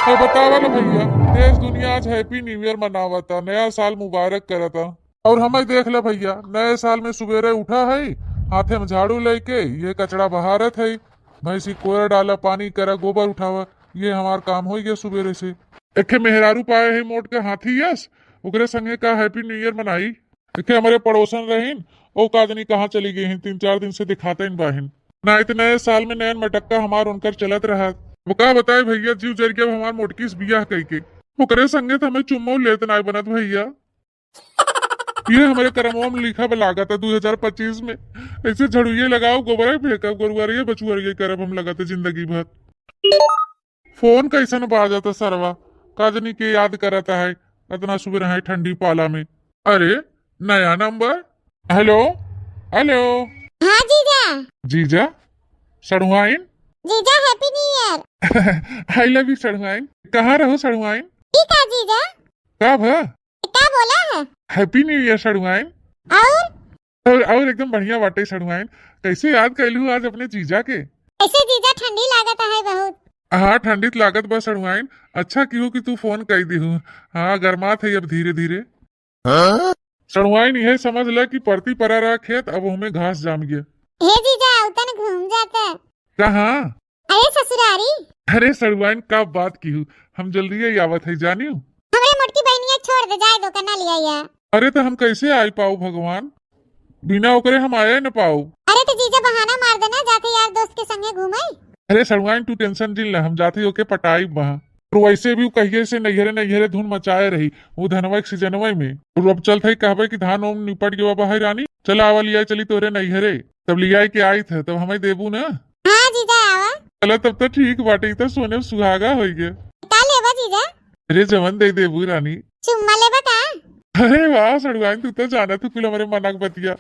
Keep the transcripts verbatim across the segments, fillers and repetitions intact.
अब बतावा ना भइया, देश दुनिया आज Happy New Year मनावता, नया साल मुबारक करता। और हमें देख ले भइया, नए साल में सुबेरे उठा है, हाथे में झाड़ू लेके ये कचड़ा बहारत है, भैंसी कोयर डाला, पानी करा, गोबर उठावा, ये हमार काम होइ गया सुबेरे से। एक ठे मेहरारू पाए है मोट के हाथी यस, ओकरे संगे का Happy New Year मनाई। एक ठे हमारे पड़ोसन रहीन, ओ का जनी कहाँ चली गई हैं, तीन चार दिन से दिखाते इन बाहिन। ना इतने नए साल में नयन मटक्का हमार उनकर चलत रहा। वो का बताए भइया, जीव जर गया हमार मोटकी से बियाह कइके। ओकरे संगे तो हमें चुम्मो लेत नाय बनत भइया। ये हमारे करमवा में लिखा बा लागत है दू हजार पच्चीस में। ऐसे झड़ुए लगाओ, गोबरे फेंकब, गोरुआरिये बछुआरिये करब हम लागत है जिंदगी भर। फोन कैसन बाजत है सरवा, का जनी के याद करत है, इतना सुबह है ठंडी पाला में। अरे, नया नंबर। हेलो, हेलो। हाँ जीजा। जीजा, सड़ुआइन। जीजा, Happy New Year। I love you सड़ुआइन। कहाँ रहो सड़ुआइन? ठीक है जीजा। का भा? का बोला है? Happy New Year सड़ुआइन। और? और, और एकदम बढ़िया बाटे सड़ुआइन। कैसे याद कैलू आज अपने जीजा के? कैसे जीजा, ठंडी लागत है बहुत। हाँ, ठंडी त लागत बा सड़ुआइन। अच्छा किहू कि तू फोन कई दिहू। हाँ, गरमात है अब धीरे धीरे। हाँ? सड़ुआइन यह समझ ले कि परती परा रहा खेत, अब ओहमे घास जाम गया। हे जीजा, उतन घूम जाता। कहाँ? अरे ससुरारी। अरे सड़ुआइन, का बात किहू, हम जल्दी ही आवत है जानियो। हमरे मोटकी बहनिया छोड़ दे, जाए दो, कना लिया या। अरे तो हम कैसे आई पाऊ भगवान, बिना ओकरे हम आए न पाऊ। अरे तो जीजा बहाना मार देना, जाते यार दोस्त के संगे घूमे। अरे सड़ुआइन, तू tension जिन ले, हम जाते ओके पटाई वहाँ। और वैसे भी उ कहिए से नैहरे नैहरे धुन मचाए रही, वो धनवा के सीजनवा में। और अब चलत है कहबे कि धान ओम निपट गवा बा है रानी, चला आवा लिया चली तोरे नैहरे, तब लिया के आई थे, तब हमें देबू ना। हाँ जीजा, आवा। चला तब तो ठीक बाटे, ई तो सोने सुहागा होइ गए। का लेबा जीजा? अरे जवन दे देबू रानी। चुम्मा लेबा का? अरे वाह सड़ुआइन, तू तो जाना तू कुल हमारे मना के बतिया।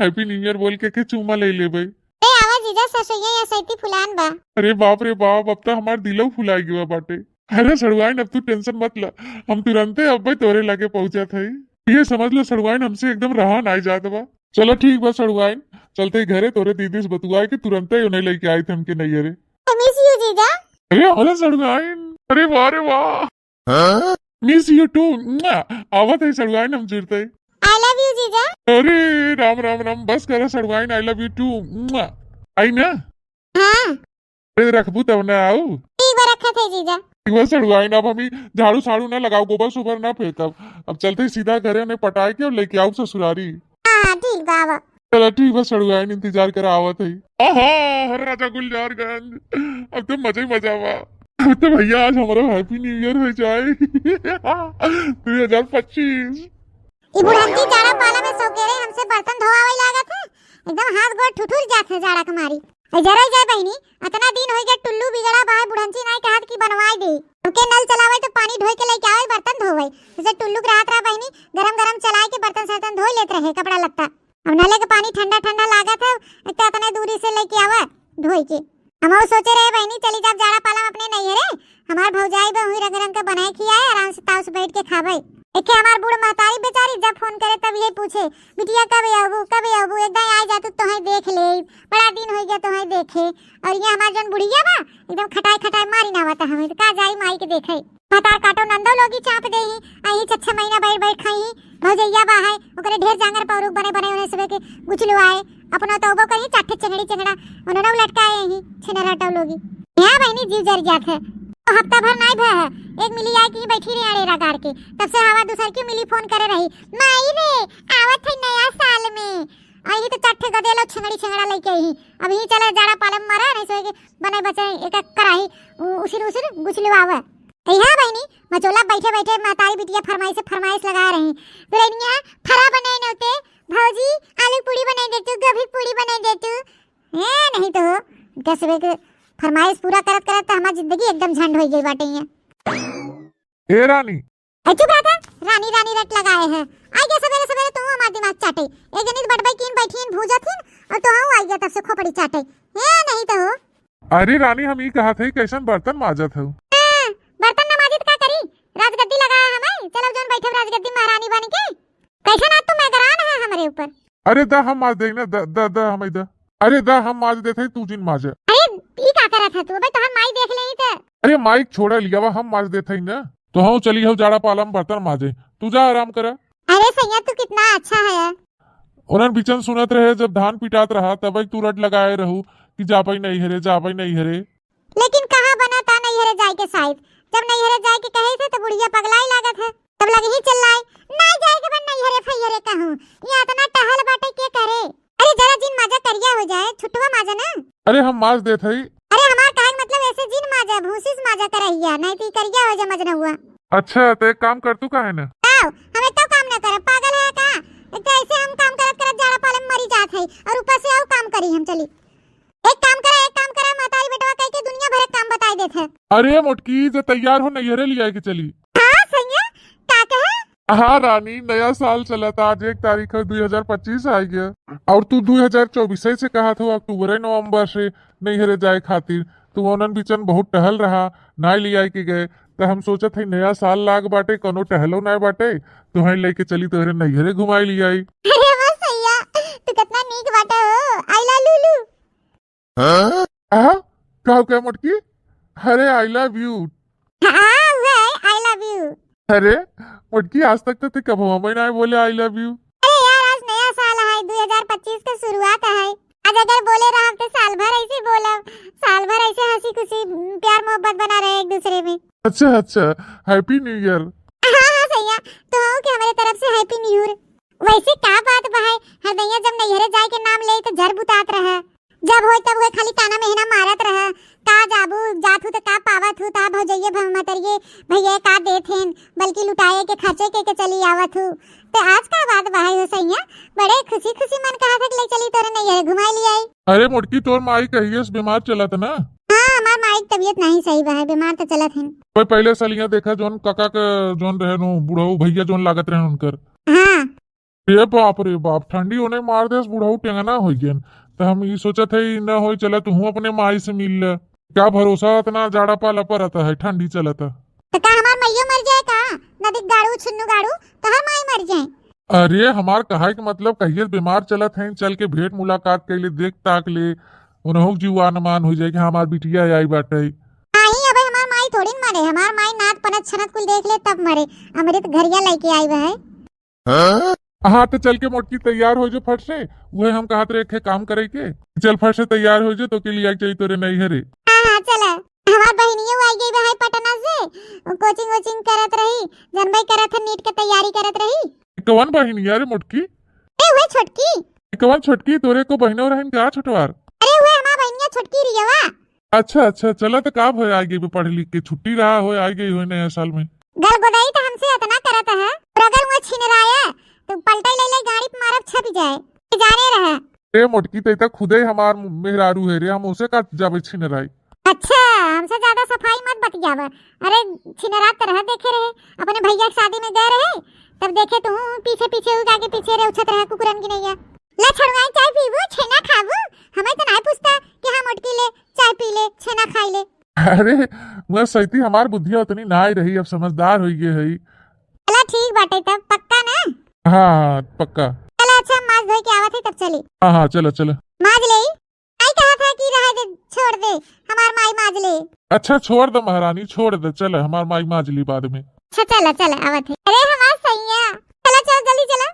Happy New Year बोल के, के चुम्मा ले लेबे। ए आवा जीजा, ससुइया या सैती फुलान बा। अरे बाप रे बाप, अब तो हमार दिलो फुलाई गवा बाटे। अरे सड़ुआइन, अब तू tension मत ला, हम तुरंते अब्बे तोरे लगे पहुंचत है। ये समझ लो सड़ुआइन, हमसे एकदम रहा नाई जात बा। चलो ठीक बा सड़ुआइन, चलते ही घरे तोरे दीदी से बतुआए के तुरंते ही उन्हें लेके आई थे हमके नैहरे। I miss you जीजा। अरे हमारे सड़ुआइन, अरे वाह रे वाह। हाँ? Miss you too। आवत है सड़ुआइन, हम जुड़ते। I love you जीजा। अरे राम राम राम, बस करा सड़ुआइन, I love you too। आई ना? हाँ। अरे रखबू तब ना आऊ। ठीक बा, रखत है जीजा। ठीक बा सड़ुआइन, अब हमी झाड़ू साड़ू ना लगाओ, गोबर सोबर ना फेंकब, अब चलते ही सीधा घरे उन्हें पटाए के और लेके आऊ ससुरारी। हाँ, हाँ, ठीक बा, आवा। चला ठीक बा सड़ुआइन, इंतजार करा आवत है। आहा, हर राजा गुलजारगंज, अब तो मजा ही मजा बा। अब तो भैया आज हमारा Happy New Year हो जाए। दो हजार पच्चीस। ई बुढ़ंती जाड़ा पाला में सौकेरे हमसे बर्तन धोआवे लागत है, एकदम हाथ गोड़ ठुठुर जात है जाड़ा के मारी। ए जरई जाए बहिनी, अतना दिन होइ गया टुल्लू बिगड़ा बा है, बुढ़ंची नाई कहत कि बनवाई दे। हमके नल चलावे तो पानी ढोई के लेके आवे, बर्तन धोवे। जैसे टुल्लू के रहत रहा बहिनी, गरम गरम चलाए के बर्तन सर्तन धोई लेत रहे, कपड़ा लत्ता। अब नले के पानी ठंडा ठंडा लागत है, एक तो अतने दूरी से लेके आवा धोई के। हम सोचे रहे बहिनी चली जाब जाड़ा पाला में अपने नैहरे, हमार भौजाई बा हुई रंग रंग के बनाए खियाए, आराम से ताव से बैठ के खाबे। एके हमार बूढ़ महतारी बेचारी जब फोन करे तब ये पूछे, "बिटिया कब आबू, कब आबू, एक दाई आ जातू तोहे देख ले, बड़ा दिन हो गया तोहे देखे।" और ये हमार जौन बुढ़िया बा एकदम खटाई खटाई मारी ना आवता हमें, तो का जाई माई के देखे। भतार काटो नंदो लोगी चाप देही, अही छह छह महीना बैठ बैठ खाई, भौजैया बा है, ओकरे ढेर जांगर पौरुख बने बने उन्हें सबे के गुचलुआए, अपना तौबो कहीं चाठे चेंगड़ी चेंगड़ा, उन्होंने लटकाए ही छिनरा टौ लोगी। यहाँ बहिनी जीव जर जात है, तो हफ्ता भर नाई भय है, एक मिली आए की बैठी रहे अड़ेरा गाड़ के, तब से हवा दूसर की मिली फोन करे रही, "माई रे, आवत है नया साल में।" अही तो चाठे गदेलो छिंगड़ी छिंगड़ा लेके ही, अब ही चले जाड़ा पालम मरा, नहीं सोए के बने बचे एक एक कराही उ-, उसिर उसिर गुचलुआवे। ए हाँ बहिनी, मचोला बैठे बैठे महतारी बिटिया फरमाइश फरमाइश लगा रही। दुल्हनिया फरा बनाए नौते, भौजी आलू पूड़ी बनाए दे तू, गोभी पूड़ी बनाए दे तू। ए, नहीं तो हो, गसबे के फरमाइश पूरा करत करत तो हमार जिंदगी एकदम झंड हो गई बाटे ये। ए रानी। ए चुप रहा था, रानी रानी रट लगाए है। आई गया सवेरे सवेरे तू हमार दिमाग चाटे। एक जनी बटबाई कीन बैठी भूजत हिन और तू आई गया तब से खोपड़ी चाटे। ए, नहीं तो हो। अरे रानी, हम ई कहत हई, कैसन बर्तन माजत हऊ? हाँ, बर्तन न माजित का करी? राजगद्दी लगा है हमें, चलो जौन बैठब राजगद्दी महारानी बन के। कैसन आज तू मेहरान है हमरे ऊपर? अरे दा, हम माज देई ना, दा, दा, दा, हमें दा। अरे दा, हम माज देत हई, तू जिन माजे। अरे, ई का करत है तू? अबे तोहर माई देख लेई त। अरे माइक छोड़ा लियावा, हम माज देत हई ना। तो हम चली हऊ जाड़ा पाला में बर्तन माजे, तू जा आराम करा। अरे सैया, तू कितना अच्छा है। उन्हन बिचन सुनत रहे, जब धान पिटात रहा, तब तू रट लगाए रहू कि जाबई नैहरे, जाबई नैहरे। लेकिन कहाँ बना था नैहरे जाए के साइड? जब नैहरे जाए के कहे थे, तो बुढ़िया पगलाई लागत है, तब लगी ही चिल्लाए, "ना जाए के बन नैहरे फैहरे कहूँ, ये इतना टहल बाटे के करे?" अरे जरा जिन माजा करिया हो जाए, छुटवा माजा ना। अरे हम माज देत हई। अरे हमार कहे के मतलब ऐसे जिन माजा, भूसी से माजा करहिया, नहीं तो ई करिया हो जा मजनहुआ। अच्छा, तो एक काम कर, तू काहे ना? आओ, हम एक तो काम ना करब, पागल है का? एक तो ऐसे हम काम करत करत जाड़ा पाले में मरी जात है और ऊपर से आओ काम करी हम, चली। एक काम करा, एक काम करा, महतारी बेटवा कह के दुनिया भर के काम बताई देत है। अरे मोटकी, जे तैयार हो नैहरे लियाए के चली। हाँ सैया, का कहे? हाँ रानी, नया साल चलत, आज एक तारीख है, दुई हजार पच्चीस आ गया, और तू दुई हजार चउबीस से कहत हो अक्टूबर नवंबर से नैहरे जाए खातिर। तू ओनन बीचन बहुत टहल रहा, नाय लियाए के गए, त हम सोचत हई नया साल लाग बाटे, कोनो टहलो नाय बाटे, तुहई लेके चली तोहरे नैहरे घुमाई लियाई। अरे वाह सैया, तू कितना नीक बाटा हो, I love you। हाँ? आ? का हो क्या मोटकी? अरे I love you। हाँ, वह I love you। अरे मोटकी, आज तक तो तू कबो हमें ना बोले I love you। अरे यार, आज नया साल है, दुई हजार पच्चीस के शुरुआत है। आज अगर बोले रहब तो साल भर ऐसे बोलब, साल भर ऐसे हंसी खुशी, प्यार मोहब्बत बना रहे एक दूसरे में। अच्छा अच्छा, Happy New Year। हाँ हाँ सैया, तो हो के हमारे तरफ से Happy New Year। वैसे का बात बा है, हरदैया जब नैहरे जाए के नाम ले तो जर बुतात रहा, जब होय तब होय खाली ताना मेहना मारत रहा, "का जाबू, जात हूँ तो का पावत हूँ, ता भौजइये भ-, मतरिये भैया का देत हेन, बल्कि लुटाए के खर्चे के, के चली आवत हूँ।" तो आज का बात बा है हो सैया, बड़े खुशी खुशी मन कहा था कि ले चली तोरे नैहरे घुमाई लियाई। अरे मोटकी, तोर माई कहिए से बीमार चलत ना? हाँ, हमार माई के तबीयत नहीं सही बा है, बीमार तो चलत हेन। कोई पहले सलिया देखा जोन काका के जोन रहे नो बुढ़ऊ भैया जोन लागत रहे उनकर। हाँ। रे बाप रे बाप, ठंडी ओने मार देस, बुढ़ऊ टेंगना होइ गेन। त हम ई सोचत है, ई न होई, चला तुहूँ अपने माई से मिल ले। का भरोसा, इतना जाड़ा पाला परत है, ठंडी चलत है। त का हमार माइयो मर जाए का? नदी गाड़ू, छिन्नू गाड़ू, तोहर माई मर जाए। अरे, हमार कहे के मतलब, कहिए बीमार चलत है, चल के भेंट मुलाकात कर ले, देख ताक ले, उनहु के जीव आन मान हो जाए कि हाँ, हमार बिटिया आई बाटे। नहीं, अबे हमार माई थोड़ी न मरे, हमार माई नात पनत छनत कुल देख ले तब मरे, अमृत घरिया लेके आई बा है। हाँ, तो चल के मोटकी तैयार हो जो फट से। वह हम कहत रहे, एक काम करे के। चल फट से तैयार हो जो, तो के लिए आई चाहिए तोरे नैहरे। हाँ, हाँ, चला। हमार बहिनियो आई गई बा है पटना से, कोचिंग वोचिंग करत रही, जनबे करत है, नीट के तैयारी करत रही। कवन बहिनिया रे मोटकी? ए, वह छोटकी। कवन छोटकी? तोरे को बहिनो रहन का छोटवार? अरे, वह हमार बहिनिया छोटकी रियवा। अच्छा, अच्छा, चला त का भय, आगे भी पढ़ लिख के छुट्टी रहा होय, आ गई होय नया साल में। गल गोदाई त हमसे इतना करत है, और अगर वो छिनराया, तो पलटाई ले ले गाड़ी पे मारब छप जाए, जाने रहा। ए मोटकी, ते त खुदे हमार मेहरारू है रे, हम उसे का जाबे छिनराई। अच्छा, हमसे ज्यादा सफाई मत बतियावा। अरे, छिनरात त रह देखे रहे, अपने भैया के शादी में गए रहे, तब देखे तू पीछे पीछे उ जाके पीछे रे उछत रहा कुकुरन की नैया। ले छड़ुआई, चाय पीबू, छेना खाबू, हमें तो नहीं पूछता कि हाँ मोटकी ले, चाय पी ले, छेना खाई ले। अरे, मैं सैती, हमार बुद्धिया उतनी ना आई रही, अब समझदार हो गए है। चला ठीक बाटे तब, पक्का ना? हाँ, हाँ, पक्का। चला अच्छा, हम माज धोए के आवत है तब चली। हाँ, हाँ, चला, चला। माज ले। आई कहा था कि रह दे, छोड़ दे, हमार माई माज ले। अच्छा, छोड़ दे महारानी, छोड़ दे, चला, हमार माई माज ली बाद में। अच्छा, चला, चला, आवत है। अरे हमार सैया, चला, चल, जल्दी चला।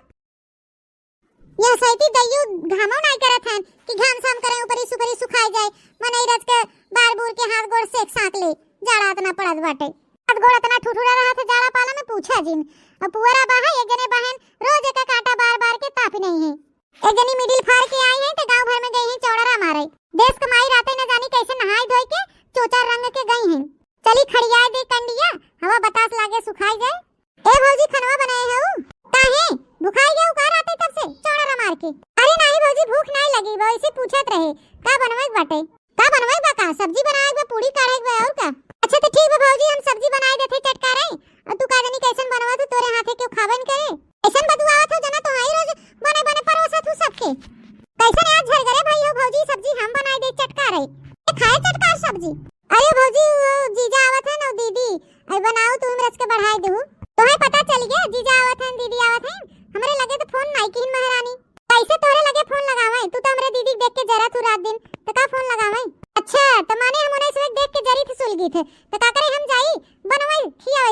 यह सैती दइयो घामो नाई करत हन कि घाम साम करे ऊपरी सुपरी सुखाई जाए। मनई रच के बार बूर के हाथ गोड़ सेक साक ले, जाड़ा अतना पड़त बाटे। हाथ गोड़ अतना ठुठुरा रहा था जाड़ा पाला में पूछा जिन। अब पुअरा बा है, एक जने बहन रोज एक काटा बार बार के तापी नहीं है। एक जनी मिडिल फार के आई है तो गांव भर में गई है चौड़रा मारे। देश कमाई राते न जानी कैसे नहाई धोई के चोचा रंग के गई है। चली खड़ियाए दे कंडिया, हवा बतास लागे सुखाई जाए। ए भौजी, खनवा बनाए हऊ? काहे? भुखाई गए का राते तब से चौड़रा मार के? अरे नाही भौजी, भूख नाही लगी बा, ऐसे पूछत रहे। का बनवे के बाटे? का बनवे बा का? सब्जी बनाए के बा, पूड़ी काढ़े के बा, और का? अच्छा तो ठीक बा भौजी, हम सब्जी बनाए देते चटकारे। और तू का जानी कैसन बनवा तू, तोरे हाथे क्यों खाबे न करे? कैसन बदुआवत हो जना, तो हाई रोज बने बने परोसत हूँ सबके। कैसन आज झरगरे भाई हो भौजी, सब्जी हम बनाए दे चटकारे। ए खाए चटकार सब्जी। अरे भौजी, वो जीजा आवत है ना दीदी, आई बनाओ, तू ही रच के बढ़ाई देहू। तोहे पता चल गया, जीजा आवत हैं, दीदी आवत हैं। हमरे लगे तो फोन नाई किहिन महारानी। कैसे तोहरे लगे फोन लगावे? तू तो हमरे दीदी के देख के जरा तू रात दिन, तो का फोन लगावे? अच्छा, तो माने हम उन्हें से देख के जरी थे सुलगी थे, तो का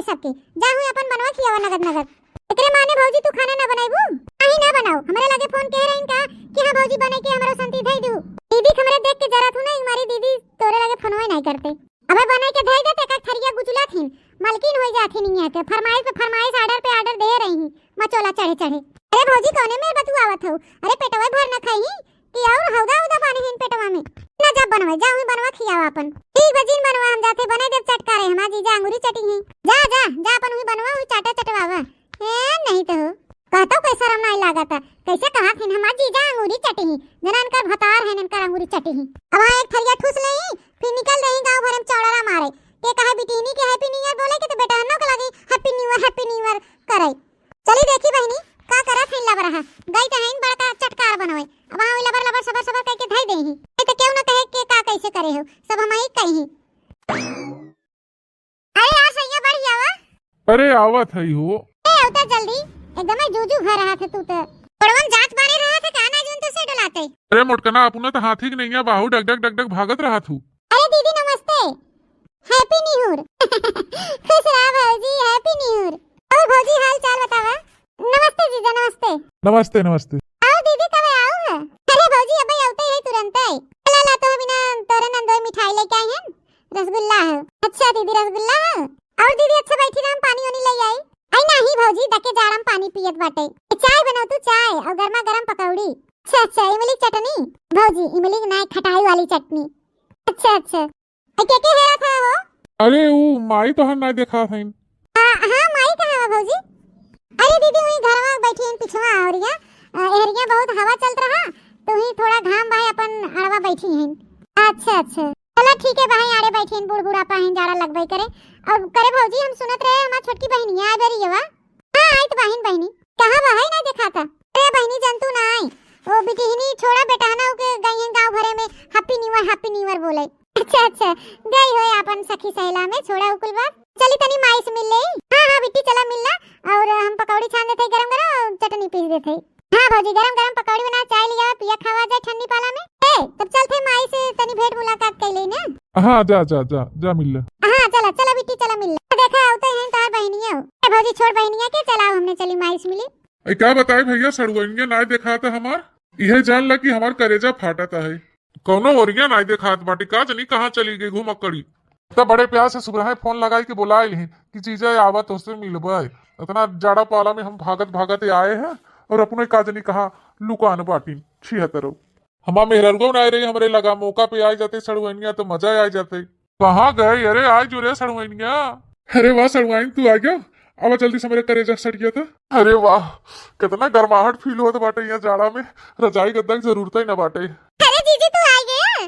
सबके। जा हुई अपन बनवा खियावा नगद नगद। एकरे माने भौजी तू खाना ना बनाइबू? नाही ना बनाओ। हमरे लगे फोन कह रही का कि हाँ भौजी बने के हमरो संती धई दू। दीदी हमरे देख के जरा थू ना, हमारी दीदी तोरे लगे फोनवा ही नहीं करते। अबे बने के धई दे ते का थरिया गुचुला थीन, मलकिन होई जाथिन इहाँ के। फरमाइश पे फरमाइश, order पे order दे रही ही, मचोला चढ़े चढ़े। अरे भौजी कौने में बतुआवत हो? अरे पेटवा भर न खाई कि और हौदा हौदा पानी हिन पेटवा में। ना जा बनवा, जा हुई बनवा खियावा अपन। ठीक बा जिन बनवा, हम जाते बने देव चटकारे, हमार जीजा अंगूरी चटी ही। जा जा जा अपन हुई बनवा हुई चाटा चटवावा। ए नहीं तो हो। कहतो कैसा रम नहीं लागत, कैसे कहा थिन हमार जीजा अंगूरी चटी ही, जना इनकर भतार है इनकर अंगूरी चटी ही। अब हाँ एक थरिया ठूस ले ही, फिर निकल रही गाँव भरे में चौड़रा मारे। के कहा बिटिहनी के Happy New Year बोले के तो बेटहनो के लगी Happy New Year, Happy New Year करे। चली देखी बहिनी, का करत हईन लबरहा। गई त हईन बड़का चटकार बनवे। अब हाँ लबर लबर सबर सबर करके धई देही। नहीं त केहू न कहे के का कैसे करे हो, सब हमही कही। अरे आ सैया बढ़िया वा। अरे आवत हई हो। ए अवता जल्दी, एकदम जूजू भर रहा थे तू त। बड़वन जात बाने रहा थे का ना जून तो से डोलाते। अरे मोटकना अपना त हाथी के नैया बाहु डग डग डग डग भागत रहा थू। अरे दीदी नमस्ते। Happy New Year। खुश रहा भौजी, Happy New Year। और भौजी हाल चाल बतावा। नमस्ते जीजा, नमस्ते। नमस्ते, नमस्ते। आओ दीदी, कब आओ है? अरे भौजी, अबे आवते ही तुरंत है। ला, ला, तो बिना तोरे नंदोई मिठाई लेके आई हैं, रसगुल्ला है। अच्छा दीदी, रसगुल्ला है। और दीदी, अच्छा बैठी ना, हम पानी वानी ले आई। आई नाही भौजी, दके जाड़म पानी पियत बाटे। ए, चाय बनाओ तू, चाय और गर्मा गर्म पकौड़ी। अच्छा, अच्छा, इमली चटनी भौजी, इमली ना, खटाई वाली चटनी। अच्छा, अच्छा। अ, के के हेरत है हो? अरे, ऊ माई तोहार नाई देखात हईन। आ, हाँ, माई कहाँ बा भौजी? अरे दीदी, वही घरवा बैठी हैं पिछवा अउरिया। अ, एहरिया बहुत हवा चलत रहा, तो वही थोड़ा घाम बा, अपन अड़वा बैठी हैं। अच्छा, अच्छा। चला ठीक है, बहिन, आड़े बैठी हैं, बूढ़ बूढ़ापा हैं, जाड़ा लगबे करे। और करे भौजी, हम सुनत रहे हमार छोटकी बहिनिया आ बेरी हवा। हाँ, आई त बहिन, बहिनी। कहाँ बा है, ना देखाता? अरे बहिनी, जंतु ना आई। ओ बिटिहनी छोड़ा बेटहना, ओके गई हैं गाँव भरे में Happy New Year, Happy New Year बोले। अच्छा, अच्छा, गई होए आपन सखी सहेला में, छोड़ा उ कुल बात। चली तनी माई से मिल ले। हाँ, हाँ बिट्टी, चला मिल ला। और हम पकौड़ी छान देते गरम गरम, और चटनी पीस देते। हाँ भौजी, गरम गरम पकौड़ी बना, चाय लिया, पिया खावा जाए ठंडी पाला में। ए, तब चलते माई से तनी भेंट मुलाकात कर ले ना। हाँ, जा, जा, जा, जा मिल ले। हाँ, चला, चला बिट्टी, चला मिल ले। देखा, आवते हैं तार बहिनिया। ए भौजी, छोड़ बहिनिया के, चलाओ हमने चली माई से मिली। ए, का बताई भैया, सड़ुआइनिया नाय देखात हमार। इहे जान ला कि हमार करेजा फाटत है। कौनो ओरिया नाय देखात बाटी, का जनी कहाँ चली गई घुमक्कड़ी। इतना बड़े प्यार से सुबह फोन लगाई के बोलाए लिहिन कि जीजा आवा तोहसे मिलबे। इतना जाड़ा पाला में हम भागत भागत आए हैं और अपने का जनी कहाँ लुकान बाटिन छिहत्तरो। हमार मेहररुआ ना रही हमरे लगा, मौका पे आ जाते सड़ुआइनिया तो मजा आ जाते। कहाँ गए? अरे, आइ जो रे सड़ुआइनिया। अरे वाह सड़ुआइन, तू आ गया। अब जल्दी से मेरे करेजा सट गया था। अरे वाह, कितना गर्माहट feel होत बाटे यहाँ जाड़ा में। रजाई गद्दा की जरूरत ही ना बाटे। अरे जीजी, तू आ गया?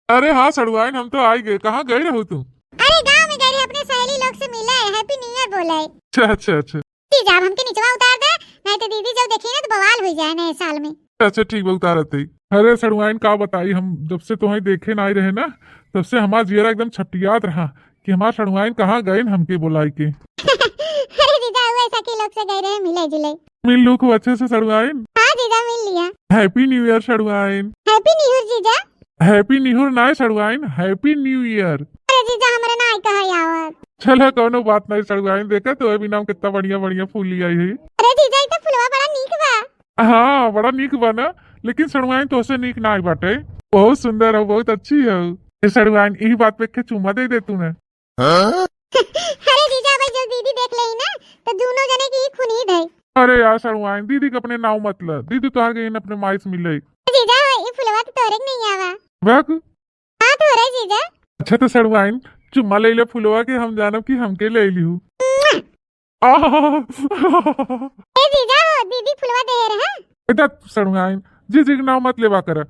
अरे हाँ सड़ुआइन, हम तो आ गए। कहाँ गए रहो तू? अरे गाँव में गए रहे, अपने सहेली लोग से मिला है, Happy New Year बोला है। अच्छा, अच्छा, अच्छा। जीजा, अब हमके निचवा उतार दे, नहीं तो दीदी जब देखी ना तो बवाल हो जाए नए साल में। अच्छा, ठीक बा, उतारत ही। अरे सड़ुआइन, का बताई, हम जब से तोहई देखे ना आई रहे ना, तब से हमार जियरा एकदम छपटियात रहा कि हमार सड़ुआइन कहाँ गइन हमके बोलाई के। अरे जीजा, वो ऐसा के लोग से गए रहे मिले जुले। मिल लू खूब अच्छे से सड़ुआइन। हाँ जीजा, मिल लिया। Happy New Year सड़ुआइन। Happy New Year जीजा। Happy New Year नाय सड़ुआइन, Happy New Year। अरे जीजा, हमरे नाय कहा आवत। चला, कौनो बात नहीं सड़ुआइन, देखा तो अभी नाम कितना बढ़िया बढ़िया फूल ले आई है। अरे जीजा, ई तो फुलवा बड़ा नीक बा। हाँ, बड़ा नीक बा ना, लेकिन सड़ुआइन तोहसे नीक नाय बाटे। बहुत सुंदर हो, बहुत अच्छी हो। ए सड़ुआइन, यही बात पे एक ठे चुम्मा दे दे तू ना। अरे जीजा, भाई जब दीदी देख लेही ना, तो दोनों जने की ही खून ही धई। अरे यार सड़ुआइन, दीदी के अपने नाव मत ल, दीदी तोहार गई अपने माई से मिले। जीजा, ई फुलवा तो तोरे के नहीं आवा। बक। हाँ, तोरे जीजा। अच्छा तो सड़ुआइन, चुम्मा ले ले फुलवा के, हम जानब कि हमके ले लिहू। आह। ए जीजा हो, दीदी फुलवा दे रहा। ए दा सड़ुआइन, जीजी के नाव मत लेवा कर।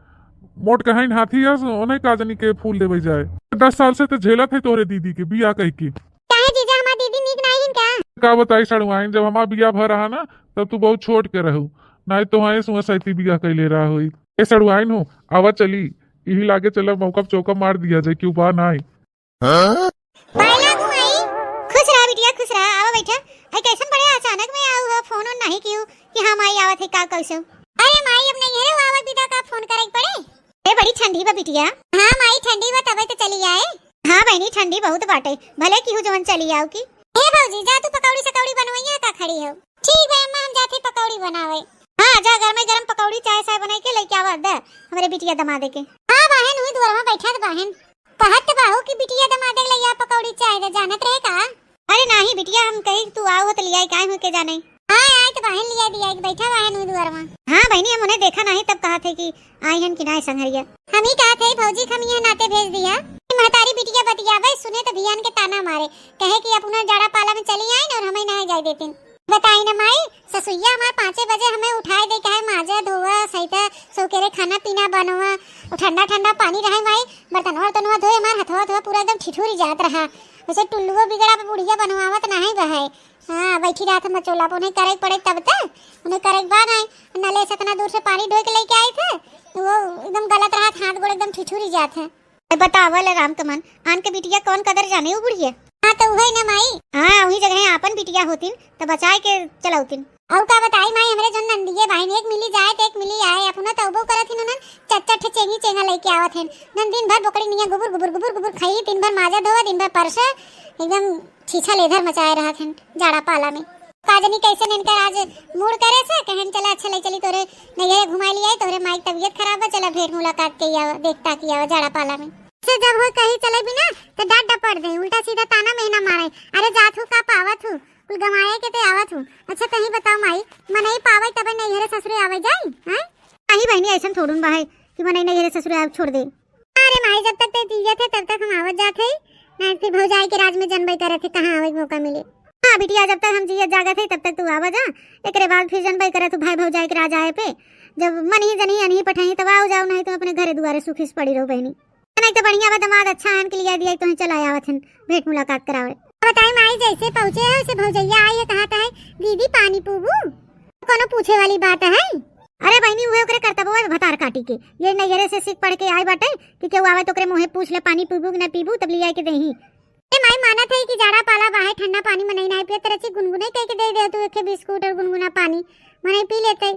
मोट कहाइन हाथी है, उन्हें का जनी के फूल देवे जाए। दस साल से तो झेलत है तोहरे दीदी के बियाह कह के। काहे जीजा, हमार दीदी नीक नाहीं का? का बताई सड़ुआइन, जब हमार बियाह भर रहा ना, तब तू बहुत छोट के रहू, नाहीं तो हाँ सुआ सैती बियाह कैले रहा होई। ए सड़ुआइन हो, आवा चली, यही लागे चला मौका पे चौका मार दिया जाए, क्यों बा नाहीं। पाए लागू माई। खुश रहा बिटिया, खुश रहा। आवा बैठा। आई कैसन बड़े अचानक में आऊ हो, फोन ओन नहीं कियो कि हाँ माई आवत है का कैसे? अरे माई, अब नहीं है रे, आवत बिदा का फोन करे के पड़े? ए बड़ी ठंडी बा बिटिया। हाँ माई, ठंडी बा तबे तो चली आए। हाँ बहनी, ठंडी बहुत बाटे, भले किहू जवन चली आओ की। जी, जा तू पकौड़ी सकौड़ी बनवइया, का खड़ी हो? ठीक बा अम्मा, हम जात ही पकौड़ी बनावे। हाँ, जा गरमे गरम पकौड़ी चाय साय बनाई के लइके आवा दे हमरे बिटिया दमादे के। हाँ बहिन, हुई दुआर में बैठा दे बहिन। कहत त बाहू कि बिटिया दमादे के लइया पकौड़ी चाय दे, जानत रहे का? अरे नाही बिटिया, हम कही तू आओ त लियाई, काहे हुई के जाने। हाँ, आए त बहिन लिया दिया, एक बैठा बहिन हुई दुआर में। हाँ बहिनी, हम उन्हें देखा नाही, तब कहा थे कि आई हन कि नाही संघरिया। हम ही कहा थे भौजी, हम ये नाते भेज दिया। महतारी बिटिया बतियावे, सुने त भियान के ताना मारे, कहे कि अपना जाड़ा पाला में चली आइन और हमें नाही जाए देतिन। बताई न माई, ससुइया हमार पाँचे बजे हमें उठाए दे, कहे माजा धोवा, सहिता सौकेरे खाना पीना बनवा, और ठंडा ठंडा पानी रहे माई, बर्तनवा वर्तनवा धोए, हमार हथवा हथवा पूरा एकदम ठिठुरी जात रहा। वैसे टुल्लुओ बिगड़ा पे बुढ़िया बनवावत नाही बहे। हाँ, बैठी रहत मचोला पे, उन्हें करे के पड़े तब त, उन्हें करे के बा नाही, नले से इतना दूर से पानी ढोए के लेके आई थे, वो एकदम गलत रहत, हाथ गोड़ एकदम ठिठुरी जात है। ए, बतावा ले राम कमल, आन के बिटिया कौन कदर जाने उ बुढ़िया? हाँ, त उहे न माई। हाँ, वही जगह आपन बिटिया होतिन, त बचाए के चलौतिन। अउ का बताई माई, हमरे जौन नंदिये बाहिन, एक मिली जाए त एक मिली आए, अपना तौबो करत हिन उन्हन, चार चार ठे चेंगी चेंगा लइके आवत हिन। नन दिन भर बोकड़ी निया गुबुर गुबुर गुबुर गुबुर खाई, दिन भर माजा धोवा, दिन भर परसे, एकदम छीछा लेधर मचाए रहत हिन जाड़ा पाला में। का जनी कैसे इनकर आज मूड करे से, कहन चला अच्छा ले चली तोरे नैहरे घुमाई लियाई, तोरे माई के तबीयत खराब बा, चला भेंट मुलाकात के आवा, देख ताकि आवा जाड़ा पाला में। से जब होई कहीं चले बिना, त डांट डपट दे, उल्टा सीधा ताना मेहना मारे, "अरे जात हूँ का पावत हूँ, कुल गंवाए के ते आवत हूँ।" अच्छा तहीं बताओ माई, मनई पावे तबे नैहरे ससुरे आवे जाई, हैं? नाही बहिनी, ऐसन थोड़ुन बा है कि मनई नैहरे ससुरे आवे छोड़ दे। अरे माई, जब तक ते जियत है तब तक हम आवत जात है, नाही फिर भौजाई के राज में जनबे करत है कहाँ आवे के मौका मिले। हाँ बिटिया, जब तक हम जियत जागत है तब तक तू आवा जा, एकरे बाद फिर जनबे करत हूँ भाई भौजाई के राज आए पे, जब मन ही जनही अनही पठाई तब आओ जाओ, नाही तो अपने घरे दुआरे सुखी से पड़ी रहो बहिनी। नहीं तो बढ़िया बा, दमाद अच्छा आन के लिया दिया, तोहे चला आवत हन भेंट मुलाकात करावे। बताई माई, जैसे पहुँचे है उसे भौजैया आई है, कहा है, "दीदी पानी पूबू?" कोनो पूछे वाली बात है? अरे बहिनी, उहे ओकरे करतबो है भतार काटी के। ये नैहरे से सीख पढ़ के आए बाटे कि केहू आवे तो ओकरे मुँहे पूछ ले, "पानी पीबू कि ना पीबू?" तब लिया के देही। ए माई, मानत है कि जाड़ा पाला बाहे, ठंडा पानी मनई नाही पियत, तरची गुनगुने कह के दे दे तू एक बिस्कुट और गुनगुना पानी, मनई पी लेते।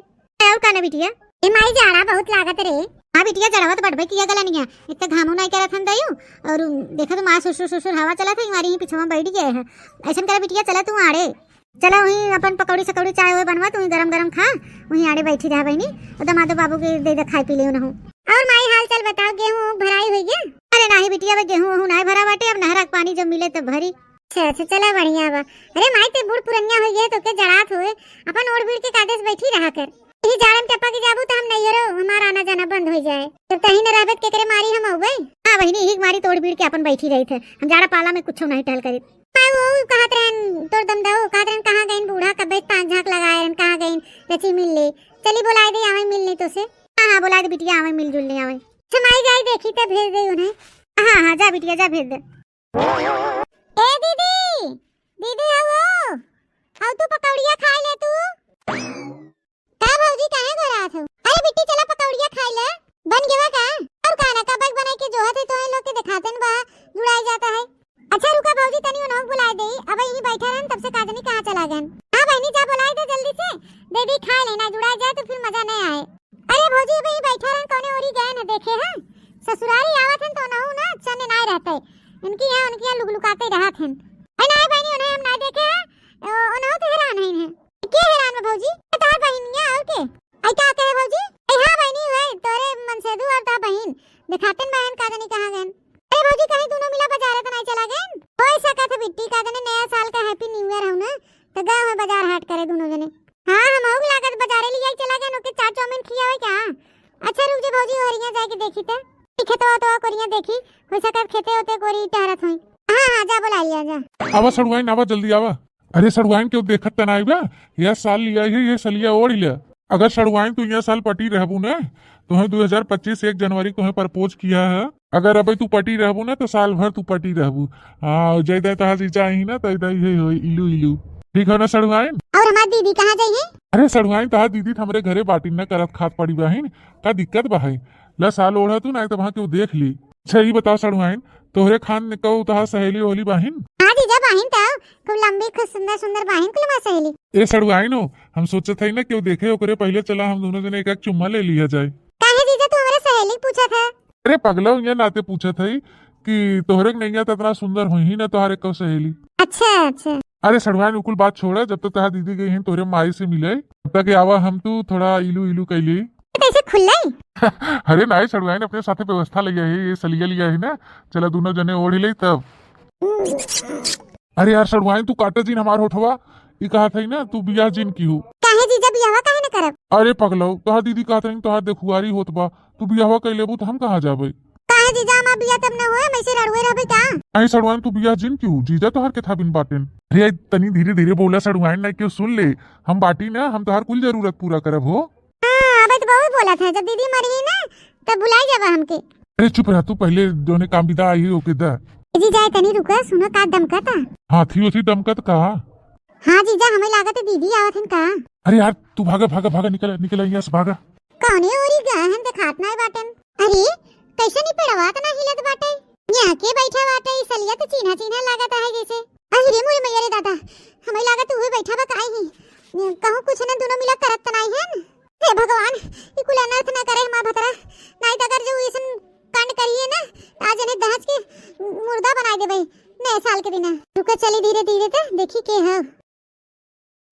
और का ना बिटिया? ए माई, जाड़ा बहुत लागत रे। हाँ बिटिया, जड़वा तो बढ़बे किया गलनिया, एक तो घामो नाही करत हन दयू, और देखा तो माँ सुसुर सुसुर हवा चलत है, हमारी ही पिछवा बैठ गए है। ऐसन कर बिटिया, चला तू आड़े, चला वहीं अपन पकौड़ी सकौड़ी चाय वाय बनवा, तू ही गरम गरम खा, वहीं आड़े बैठी रहा बहिनी, और दमादो बाबू के दे दे खाए पी ले उनहु। और माई, हाल चाल बताओ, गेहूँ ऊख भराई हुई गया? अरे नाही बिटिया, अब गेहूँ वहूँ नाही भरा बाटे, अब नहरा के पानी जब मिले तब भरी। अच्छा अच्छा, चला बढ़िया बा। अरे माई, ते बूढ़ पुरनिया हो गए, तो के जड़ात होए, अपन ओढ़ बीड़ के कायदे से बैठी रहा कर। यही जाड़े में टपक जाबू तो हम नैहरो हमार आना जाना बंद हो जाए। जब तही न रहबे त केकरे मारी हम अउबे? हाँ बहिनी, यही मारी तोड़ बीड़ के अपन बैठी रही थे, हम जाड़ा पाला में कुछ नहीं टहल करी। माई वो कहत रहन, तोर दमदहो कहत रहन, "कहाँ गइन बूढ़ा, कब्बे पाँच झाँक लगाए रहन, कहाँ गइन? रची मिल ले, चली बोलाए दे, आवे मिल ले तो से।" हाँ हाँ, बोलाए दे बिटिया, आवे मिल जुल ले आवे। अच्छा माई, जाई देखी त भेज दे उन्हें। हाँ हाँ, जा बिटिया, जा भेज दे। ए दीदी, दीदी आओ, आओ तू पकौड़िया खाए ले तू। का भौजी, काहे घबरात हो? अरे बिट्टी, चला पकौड़िया खाई ले। बन गेवा का? और का ना, कब बनाई के जोहत है, तोहे लोग के देखाते न बा, जुड़ाई जाता है। अच्छा रुका भौजी, तनी उन्हों बुलाए दे, अब यहीं बैठा रहन, तब से का जानी कहाँ चला गए। हाँ बहिनी, जा बुलाए दे जल्दी से, दे दी खाए लेना, जुड़ा जाए तो फिर मजा नहीं आए। अरे भौजी, अब यहीं बैठा रहन, कौने ओरी गए न देखे हैं, ससुरारी आवत हैं तो उन्हों ना चने ना रहते, इनकी यहाँ उनकी यहाँ लुकलुकाते रहत हैं। अरे नहीं बहिनी, उन्हें हम ना देखे हैं, ओ, उन्हों तो हैरान हैं। के हैरान बा भौजी? ए, तोहार बहिनिया और के? आई का कहे भौजी? ए, हाँ बहिनी, हुए तोरे मनसेधु और तोहार बहिन। देखाते न बहन का जानी कहाँ गएन। अरे भौजी, कहीं दोनों मिला बाजारे तो नहीं चला गएन? हो सकत है बिट्टी, का जाने नया साल का Happy New Year हो ना, तो गए हुए बाजार हाट करे दोनों जने। हाँ, हम हो लागत बाजारे लिया चला गएन, ओके चाट चाउमीन खियावे क्या? अच्छा रुक जे भौजी, ओरिया जाके देखी त। खेतवा तो कोरिया देखी, हो सकत खेते होते कोरी टहरत होई। हाँ, हाँ, जा बुला लिया जा। आवा सड़ुआइन, आवा जल्दी आवा। अरे सड़ुआइन, केहू देखत त नाई बा? यह साल लिया है, ये सलिया ओढ़ लिया। अगर सड़ुआइन तू यह साल पटी रहबू ना, तोहे दो हज़ार पच्चीस एक जनवरी तोहे propose किया है। अगर अबे तू पटी रहबू ना, तो साल भर तू पटी रहबू। हाँ, जय दे तोहार जीजा आई ना, तो इधर ये होई, इलू इलू। ठीक है ना सड़ुआइन? और हमार दीदी कहाँ जाई है? अरे सड़ुआइन, तोहार दीदी त हमरे घरे बाटिन ना, करत खात पड़ी बहिन, का दिक्कत बा है? ला साल ओढ़ा तू, ना तो वहाँ केहू देख ली। अच्छा, ई बताओ सड़ुआइन, तोहरे खान में कहू तोहार सहेली ओहली बाहिन? हाँ जीजा, बाहिन त खूब लंबी, खूब सुंदर, सुंदर बाहिन कुल हमार सहेली। ए सड़ुआइन हो, हम सोचत हई ना केहू देखे ओकरे पहिले चला हम दोनों जने एक, एक चुम्मा ले लिया जाए। काहे जीजा, तू हमरे सहेली के पूछत है? अरे पगला, उइया नाते पूछत हई कि तोहरे के नैया त इतना सुंदर होई ही ना तोहार एको सहेली। अच्छा, अच्छा। अरे सड़ुआइन, उ कुल बात छोड़ा, जब तक तहार दीदी गई हैं तोहरे माई से मिले, तब तक आवा हम तू थोड़ा इलू इलू कैली। कैसे खुल्ले? अरे नाई सड़ुआइन, अपने साथे व्यवस्था लिया है, ये सलिया लिया है ना, चला दोनों जने ओढ़ ले तब। अरे यार सड़ुआइन, तू काटे जिन हमार होठवा, ई कहत है ना तू बियाह जिन किहू। काहे जीजा, बियाहवा काहे न करब? अरे पगलऊ, तोहार दीदी कहत रही तोहार देखुआरी होत बा, तू बियाहवा कइ लेबू त हम कहाँ जाबे? काहे जीजा, हमार बियाह तब न होए, हम ऐसे रड़ुए रहबे का? अरे सड़ुआइन, तू बियाह जिन किहू, जीजा तोहार केथा बिन बाटेन। अरे तनी धीरे धीरे बोला सड़ुआइन, ना केहू सुन ले। हम बाटी ना, हम तोहार कुल जरूरत पूरा करब हो। हाँ, अबे तो बहुत बोलत है, जब दीदी मरी ना तब भुलाई जाबा हमके। अरे चुप रह तू, पहले जोने काम बिदा आई है ओके दा। जीजा तनी रुका, सुनो का दमकत है। हाथी उसी दमकत का? हाँ जीजा, हमें लागत है दीदी आवत हन का। अरे यार तू भागा भागा भागा, निकल निकल यहाँ से भागा। कौने ओरी गए हन, देखात नाय बाटेन। अरे कैसे नी पेड़वा त ना हिलत बाटे, यहाँ के बैठा बाटे, ई सलिया तो चीन्हा चीन्हा लागत है जैसे। अरे रे मोरे मैया रे दादा, हमें लागत उहे बैठा बा काहे ही। कहूँ कुछ न दोनों मिला करत त नाई हन। हे भगवान, ई कुल अनर्थ ना करे हमार भतरा, नाई त अगर जो ऐसन कांड करिए ना, त आज इन्हें दहज के मुर्दा बनाई देबे नए साल के दिना। रुका चली धीरे धीरे त देखी के हो।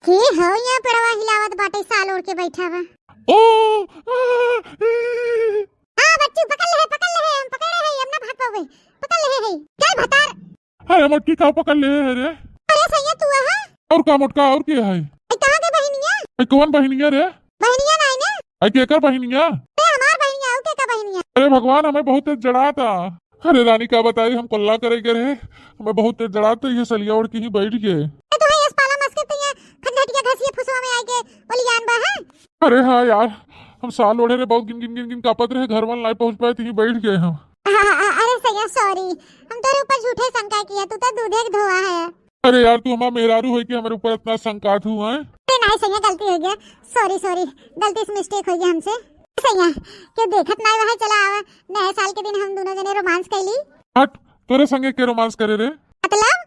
के हो यहाँ पेड़वा हिलावत बाटे, साल ओढ़ के बैठा बा। ओ, आ, आ, आ। हाँ बच्चू, पकड़ ले है, पकड़ ले है, हम पकड़ ले है, हम ना भाग पावे, पकड़ ले है, है। चल भतार। अरे मोटकी का पकड़ ले है रे? अरे सैया तू है? और का मोटका, और के है? ए, कहाँ के बहिनिया? ए, कौन बहिनिया रे? बहिनिया नाई ने? ए, केकर बहिनिया? ए, हमार बहिनिया, उ केकर बहिनिया? अरे भगवान, हमें बहुत तेज जड़ाता। अरे रानी का बताई, हम कल्ला करे के रहे, हमें बहुत तेज जड़ाता, ये सलिया ओढ़ के ही बैठ गए। ए, तो है यस पाला मस्के तो ये खंडहटिया घसिए फुसवा में आके ओलियान बा है? अरे हाँ यार, हम साल ओढ़े रहे, बहुत गिन गिन गिन गिन कापत रहे, घर वाला नाई पहुँच पाए, तो ही बैठ गए हम। आ, आ, आ, अरे सैया सॉरी, हम तोरे ऊपर झूठे शंका किया, तू तो दूधे के धोआ है। अरे यार तू हमार मेहरारू होई के हमरे ऊपर इतना शंका तू है? अरे नाई सैया गलती हो गया, सॉरी सॉरी, गलती से मिस्टेक हो गया हमसे। सैया क्यों देखत नाई वहाँ, चला आवा, नए साल के दिन हम दोनों जने रोमांस कैली। हट, तोरे संगे के रोमांस करे रे? मतलब?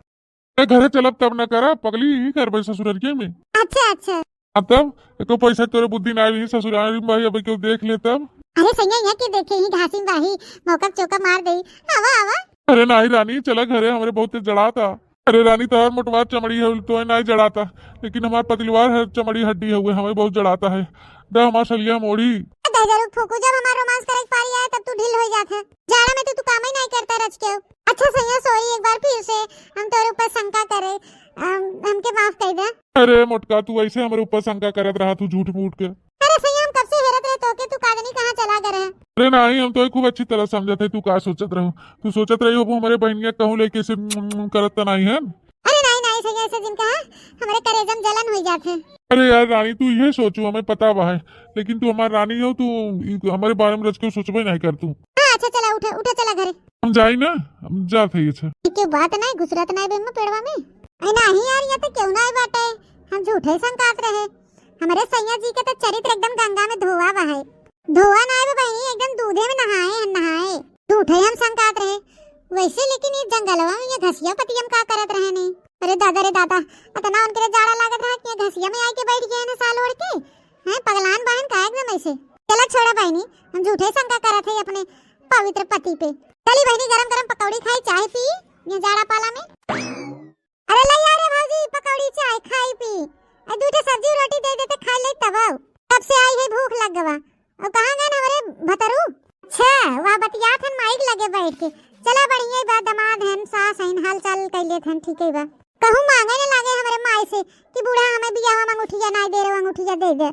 ए, घरे चलब तब न करा, पगली, यही करबे ससुररिये में। अच्छा, अच्छा। आ तब एको पैसा तोरे बुद्धि ना आई ससुरारी में भाई, अबे केहू देख ले तब। अरे सैया, यहाँ के देखे ही घासी में बाही, मौका चौका मार दे। आवा, आवा। अरे नाही रानी, चला घरे, हमरे बहुत तेज जड़ाता। अरे रानी, तोहर मोटवा चमड़ी है, तो नाही जड़ाता, लेकिन हमार पतलवार है, चमड़ी हड्डी हुए, हमें बहुत जड़ाता है। द हमार सलिया मोड़ी। दहजरू फूकू, जब हमार रोमांस करे के पारी आए, तब तू ढील हो जात है। जाड़ा में तो तू काम ही नहीं करता रच के। अच्छा सैया, सॉरी, एक बार फिर से हम तोरे ऊपर शंका करे, अम, हमके माफ कर दे। अरे मोटका, तू ऐसे हमरे ऊपर शंका करत रहा, तू झूठ मूठ के। अरे सैया, हम कब से हेरत रहे तोके, तू का जानी कहाँ चला गए रहे। अरे नाही, हम तो खूब अच्छी तरह समझत है, तू का सोचत रहो। तू सोचत रही हो, वो हमारे बहनिया कहूँ लेके से करत तो नाही है। अरे नाही, नाही सैया, ऐसे जिन कहा, हमारे करेजम जलन हो जात है। अरे यार रानी, तू ये सोचू, हमें पता बा है, लेकिन तू हमार रानी हो, तू ई हमारे बारे में रच के सोचबे नहीं कर तू। हाँ, अच्छा, चला, उठा, उठा, चला घरे। हम जाई ना, हम जात है, अच्छा। ई के बात नहीं, घुसरत नहीं बे में पेड़वा में। अरे नाही यार, ये तो क्यों ना बाटे, हम झूठे शंकात रहे। हमारे सैया जी के तो चरित्र एकदम गंगा में धोआ बा है। धोआ ना बे बहिनी, एकदम दूधे में नहाए हैं, नहाए। झूठे हम शंकात रहे। वैसे लेकिन ये जंगलवा में ये घसिया पतियम का करत रहे नहीं? अरे दादा रे दादा, इतना उनके जाड़ा लागत रहा कि ये घसिया में आके बैठ गए ना साल ओढ़ के। हैं, पगलान बहन का एकदम ऐसे। चला छोड़ा बहिनी, हम झूठे शंका करत है अपने पवित्र पति पे। चली बहिनी, गरम गरम पकौड़ी खाई, चाय पी, ये जाड़ा पाला में। अरे ले आ रे भौजी, पकौड़ी, चाय खाई पी। ए, दू ठे सब्जी रोटी दे देते, खा ले तब। कब से आई है, भूख लग गवा। और कहाँ गए हमरे भतरू? अच्छा, वह बतियात हन माइक लगे बैठ के। चला बढ़िया बा, दमाद हन, सास हन, हाल चाल कैले हन, ठीक है बा। कहूँ मांगे न लागे हमरे माई से कि बूढ़ा हमें बियाह में अंगूठिया ना दे रहे, अंगूठिया दे दे।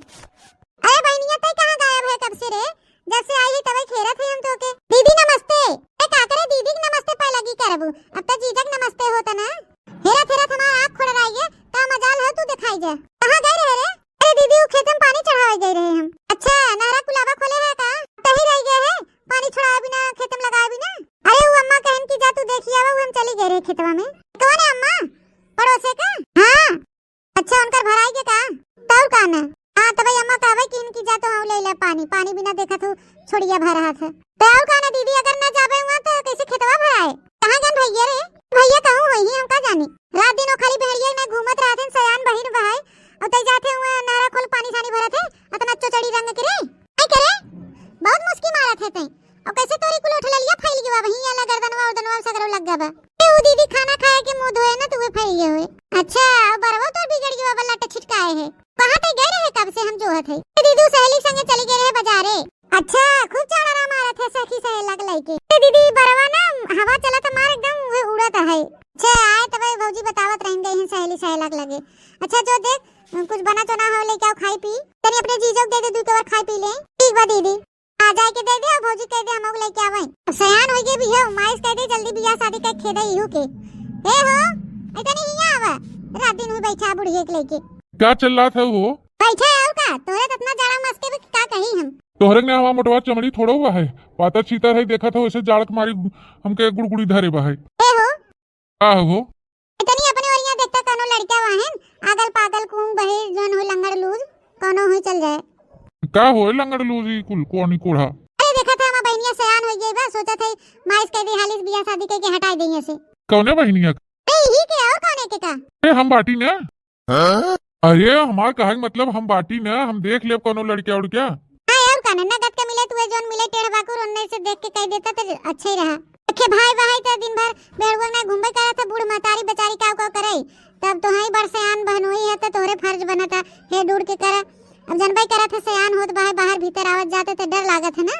अरे बहनिया, तै कहाँ गायब है कब से रे? जब से आई है तबे खेरत है हम तोके। दीदी नमस्ते। ए का करे दीदी के नमस्ते पै लगी करबू? अब तो जीजक नमस्ते होता ना। हेरत हेरत हमार आँख खोड़ रही है, का मजाल हो तू दिखाई जा। कहाँ गए रहे रे? अरे दीदी, वो खेत में पानी चढ़ावे गए रहे हम। अच्छा, नहरा कुलाबा खोले है का? तही रह गए है, पानी छोड़ावे बिना, खेत में लगावे बिना। अरे वो अम्मा कहन की जा तू देखी आवा, वो हम चली गए रहे खेतवा में। कौन है अम्मा? पड़ोसे का? हाँ। अच्छा, उनकर भराई के का? तब का ना? हाँ, तब अम्मा कहबे कि इनकी जा तो हम ले ले पानी, पानी बिना देखत हूँ छोड़िया भर हाथ है। तो और का ना दीदी, अगर ना जाबे हुआ तो कैसे खेतवा भराए? कहाँ गन भैया रे? भैया कहूँ वही हम का जानी। रात दिन वो खाली भेड़िया में घूमत रहत हैं, सयान बहिन बहाए। और तई जाते हुए नहरा खोल पानी सानी भरत है, अतना चोचड़ी रंग के रे। नहीं करे? बहुत मुस्की मारत है तई। और कैसे तोरी कुल उठल लिया फैल गवा वहीं, आला गर्दनवा उर्दनवा सगरो लग गवा। ए, ऊ दीदी खाना खाए के मुंह धोए ना, तो वे फैल गए हुए। अच्छा, अउ बरवा तो बिगड़ गयो, अब लट छिटकाए है। कहाँ तक गए रहे, कब से हम जोहत है। ए दीदी, सहेली संगे चली गए रहे बाजारे। अच्छा, खूब चाड़ा मारत है सखी सहेला के लइके। ए दीदी, बरवा ना हवा चलत मार एकदम उहे उड़त है। अच्छा, आए तबे भौजी बतावत रहिन गई हैं सहेली सहेला के लगे। अच्छा, जो देख, कुछ बना चोना हो लेके आओ, खाई पी। तनी अपने जीजो के दे दे, दू के बार खाई पी ले। ठीक बा दीदी। आ जाए के दे दे, अउ भौजी कह दे हमहू के लेके आवे। अब सयान होई गए बिया, उमाइस कह दे जल्दी बियाह शादी कर खेदे इहू के। ए हो, ए तनी हियाँ आवा। रात दिन हुई बैठा बुढ़िया के लेके। का चिल्लात है हो? बैठा है अउ का? तोहरे त इतना जाड़ा मस्के बा कि का कही हम। तोहरे ने हमार मोटवा चमड़ी थोड़ो हुआ है, पातर छीतर है, देखत हो ऐसे जाड़क मारी हमके गुड़गुड़ी धरे बा है। ए हो, का हो? तनी अपने ओरिया देखता, कौनो लड़का वाहन, आगल पागल कूंग बहिर, जौन हो लंगड़ लूज, कौनो हो चल जाए। का हो लंगड़ लूज ई कुल कौनी कोढ़ा? अरे देखा था, हमार बहिनिया सयान हो गई बा, सोचा था माइस कह दे हालिस बियाह शादी कह के हटाई दे से। कौने बहिनिया? अरे यही के और कौने के का? ए हम बाटी ना। हाँ? अरे हमार कहे के मतलब हम बाटी ना, हम देख लेब कौनो लड़का उड़का। हाँ यार, का ना, नगद के मिले, तू जौन मिले टेढ़ बाकुर, उनने से देख के कह देता तो अच्छा ही रहा। देखे भाई भाई तो दिन भर बेड़ुआ में घूमबे करत है, बूढ़ महतारी बेचारी काव काव करे, तब तो है बड़ सयान बहनोई है तो तोहरे फर्ज बनता है डूढ़ के करे। अब जनबे करत है सयान होत बाहे बाहर भीतर आवत जाते तो डर लागत है ना।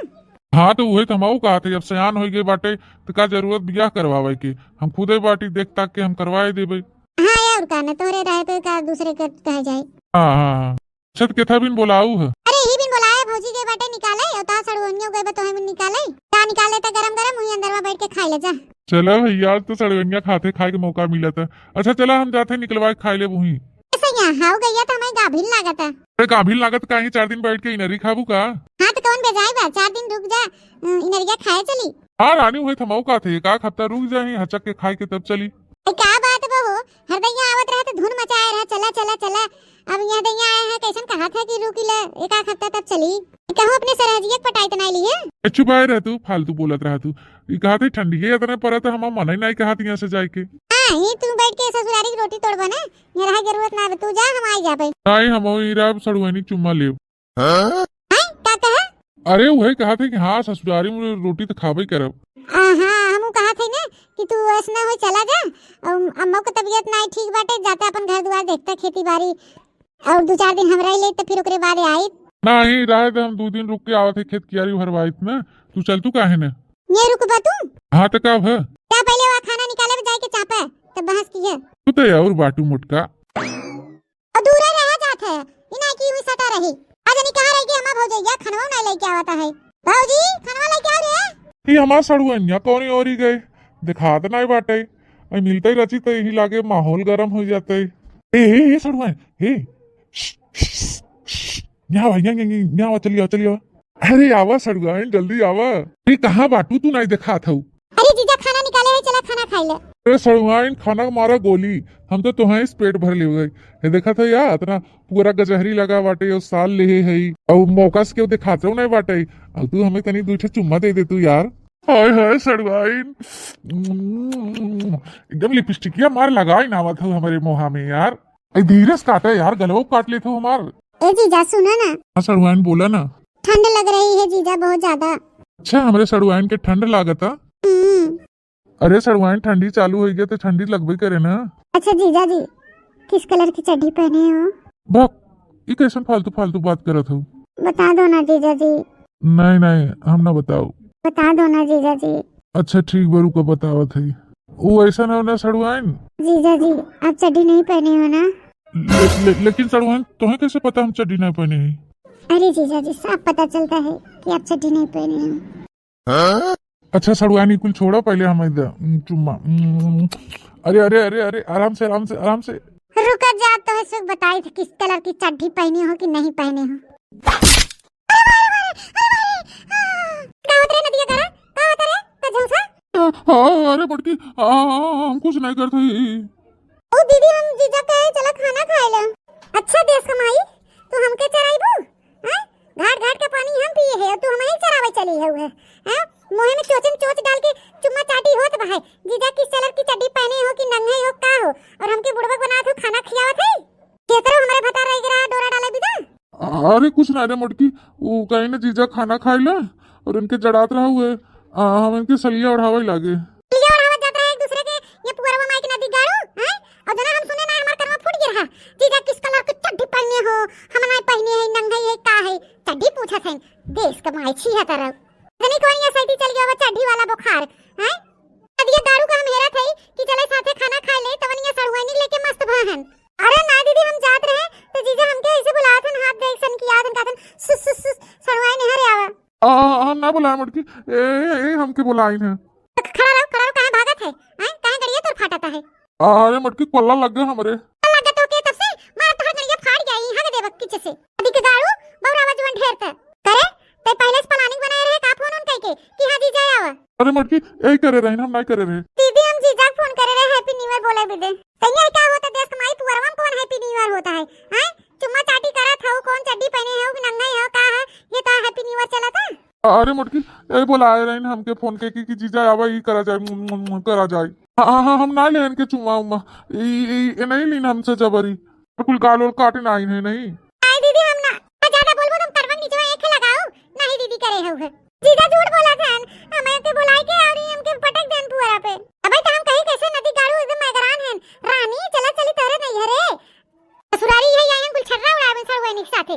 हाँ तो उहे तो हमहू कहत है, अब सयान हो गए बाटे तो का जरूरत बियाह करवावे के, हम खुदे बाटी देख ताक के हम करवाए देबे। हाँ यार का ना, तोहरे रहे पे का दूसरे के कहे जाए। हाँ हाँ हाँ। अच्छा, त केथा बिन बोलाऊ ह? अरे, ही बिन बोलाए, भौजी गए बाटे निकाले, अउ ता सड़ुअनियो गए बा तोहे बिन निकाले। का निकाल लेता गरम गरम, वहीं अंदरवा बैठ के खाई ले जा। चला भैया, आज तो सड़ुअनिया खाते खाए के मौका मिला था। अच्छा चला, हम जाते निकलवा के खाई ले वहीं। ऐसे यहाँ हाउ गैया तो हमें गाभिन लागत है। अरे गाभिन लागत काहे, चार दिन बैठ के इनरी खाबू का? हाँ तो कौन बेजाए बा, चार दिन रुक जा, अ, इनरिया खाए चली। हाँ रानी, हुए थमाऊ का थे, एक आध हफ्ता रुक जाही, हचक के खाए के तब चली। ए, का बात बा हो? हर दैया आवत रहा तो धुन मचाए रहा, "चला, चला, चला।" अब यहाँ दैया आए हैं, कैसन कहा था कि रुकी ले, एक आध हफ्ता तब चली। कहूँ अपने सरहजिया के पटाई त नाई लिए। ए, चुपाए रह तू, फालतू बोलत रहा तू। ई कहा थे ठंडी है, इतने परत है, हम मन ही नाई कहा थे यहाँ से जाए के। हाँ, ही तू बैठ के ससुरारी की रोटी तोड़बा ना, यहाँ रहा जरूरत ना, तू जा, हम आई जाबे। नाई, हम ई राब सड़ुआनी चुम्मा लेब। हाँ? हैं? का कहा? अरे, वही कहा थे कि हाँ, ससुरारी में रोटी तो खाबे करब। आ, हाँ, हमहू कहा थे ना कि तू ऐसना हो चला जा, अम, अम्मा के तबीयत नाई ठीक बाटे, जाता अपन घर दुआर देखता खेती बाड़ी, और दो चार दिन हम रह ले तो फिर ओकरे बाद आई। नहीं, रहे दे, हम दो दिन रुक के आवत है, खेत कियारी भरवाइत ना, तू चल तू काहे ना? ये रुकबा तू? हाँ तो का भ? जा पहले वहाँ खाना निकाले जाए के चापे, तब बहस की है। तू तो और बाटू मोटका। अधूरा रह जात है, इना की हुई सटा रही। आज नहीं कहा रही कि हमार भौजैया खनवा नहीं लेके आवता है। भौजी, खनवा लेके आओ रे। ई हमार सड़ुअनिया कौनी ओरी गए? दिखात नहीं बाटे। आई मिलते ही रची तो यही लागे माहौल गरम हो जाता है। ए, ए, ए, सड़ुअन, ए, श, श, श, श, यहाँ आवा, यहाँ, यहाँ, यहाँ, यहाँ आवा, चली आवा, चली आवा। अरे आवा सड़ुआइन, जल्दी आवा। ए, कहाँ बाटू तू नहीं देखात हऊ? अरे जीजा, खाना निकाले है, चला खाना खाई ले। ए सड़ुआइन, खाना मारा गोली, हम तो तोहें इस पेट भर ले गए। ये देखा था यार, इतना पूरा गजहरी लगा बाटे और साल लेहे है और मौका से क्यों देखात हो नहीं बाटे। अब तू हमें तनी दू ठे चुम्मा दे दे तू यार। हाय हाय सड़ुआइन, एकदम लिपस्टिकिया मार लगाई ना आवत हो हमारे मुँहा में यार। ए धीरे से काटा यार, गलवा काट लेत हो हमार। ए जीजा, सुना ना। हाँ सड़ुआइन, बोला ना। ठंड लग रही है जीजा, बहुत ज्यादा। अच्छा, हमरे सड़ुआइन के ठंड लागता? हम्म। अरे सड़ुआइन, ठंडी चालू हो गया तो ठंडी लगबे करे ना। अच्छा जीजा जी, किस कलर की चड्ढी पहने हो? बक, ई कैसन फालतू फालतू बात करत हो? बता दो ना जीजा जी। नहीं नहीं, हम ना बताओ। बता दो ना जीजा जी। अच्छा ठीक बा, रुको बतावत है। वो ऐसा ना ना सड़ुआइन। जीजा जी, आप चड्ढी नहीं पहने हो ना? ले, ले, लेकिन सड़ुआइन, तुम्हें कैसे पता हम चड्ढी नहीं पहने हैं? अरे जीजा जी, साफ पता चलता है कि आप चड्ढी नहीं पहने हो। अच्छा सड़ुआइन, कुल छोड़ा, पहले हमें दे, उम, चुम्मा। उम, अरे अरे अरे अरे, आराम से आराम से आराम से। रुका जा, तो है सुख बताई थे किस कलर की चड्ढी पहने हो कि नहीं पहने हो। अरे मारे, अरे मारे, अरे मारे, आ, का होत रे नदिया करा? का होत रे? का झौसा? आ, आ, अरे बड़की, आ, आ, आ, हम कुछ नहीं करते ही। ओ दीदी, हम जीजा कहे चला खाना खाए ले। अच्छा देश कमाई, तू हमके चराइबू? हैं? घाट घाट का पानी हम पिए है और तू हमें चरावे चली है, हैं? मुँह में चोचन चोच डाल के चुम्मा चाटी होत बा है। जीजा किस कलर की चड्ढी पहने हो कि नंगे हो, का हो? और हमके बुड़बक बनात हो, खाना खियावत है? केतरो हमरे भतार रह गिरा डोरा डाले बिदा। अरे कुछ ना रे मोटकी, वो कहीं ना जीजा खाना खाए ला और इनके जड़ात रहा हुए, आ, हम इनके सलिया ओढ़ावे लागे। सलिया ओढ़ावत जात रहे एक दूसरे के, ये पुअरवा माई के नदी गाड़ू, हैं? और जना हम सुने ना हमार हाँ, जीजा किस कलर के चड्ढी पहिने हो, हम नाहीं पहिने है, नंगई है, का है, चड्ढी पूछत है, देश का माई छिहत्तर। जनी कौन ये सैती चल गया वो चड्ढी वाला बुखार, हैं? अब ये दारू का हम हेरत है कि चले साथे खाना खाए ले, तवन ये सड़ुआइनी लेके मस्त भहन। अरे ना दीदी, हम जात रहे, तो जीजा हमके ऐसे बुलात हन, हाथ देख सन किया हन, कहत हन, "सुस, सुस, सुस, सड़ुआइन हरे आवा।" आ, हम ना बुलाए मोटकी, ए, ए, ए, हमके बुलाइन है। तो खड़ा रहो, खड़ा रहो, काहे भागत है? हैं? काहे गड़िया तोर फाटत है? अरे मोटकी, कोल्ला लग गया हमरे। कोल्ला लग गया तो के तब से? मार तो हर गड़िया फाड़ गया, यहाँ के देवक किचे से। अभी के गाड़ू, बौरावा जुआन ढेर त। करे, ते पहले से planning बनाए रहे का फोन उन कह के कि हाँ जीजा आवा? अरे मोटकी, यही करे रहे, हम नहीं करे रहे। दीदी, हम जीजा के फोन करे रहे, Happy New Year बोले बिदे। तैयार का होता देश कमाई पुअरवा में कौन Happy New Year होता है? हैं? चुम्मा चाटी करत हऊ, कौन चड्डी पहने हऊ कि नंगई हऊ, का है? ये तो Happy New Year चला था। अरे मोटकी, ए बोलाए रही हमके फोन के कि, कि जीजा आवा, ई करा जाए, मुम, मुम, मुम, करा जाए। हाँ, हाँ, हाँ, हम ना लेन के चुम्मा उम्मा, ई, ई, ई नहीं लीन हमसे जबरी, कुल गाल ओल काटे ना आई है नहीं। आई दीदी, हम ना, ज्यादा बोलबो तुम करबन निचवा एक लगाओ, नहीं दीदी करे हऊ है। जीजा झूठ बोला था, हम के बुलाई के और हमके पटक देन पुअरा पे। अबे तो हम कहीं कैसे नदी गाड़ू एकदम मैगरान है, रानी चला चली तोरे नहीं है रे। ससुरारी है यहाँ गुलछर्रा उड़ावे सड़ुआइन के साथे।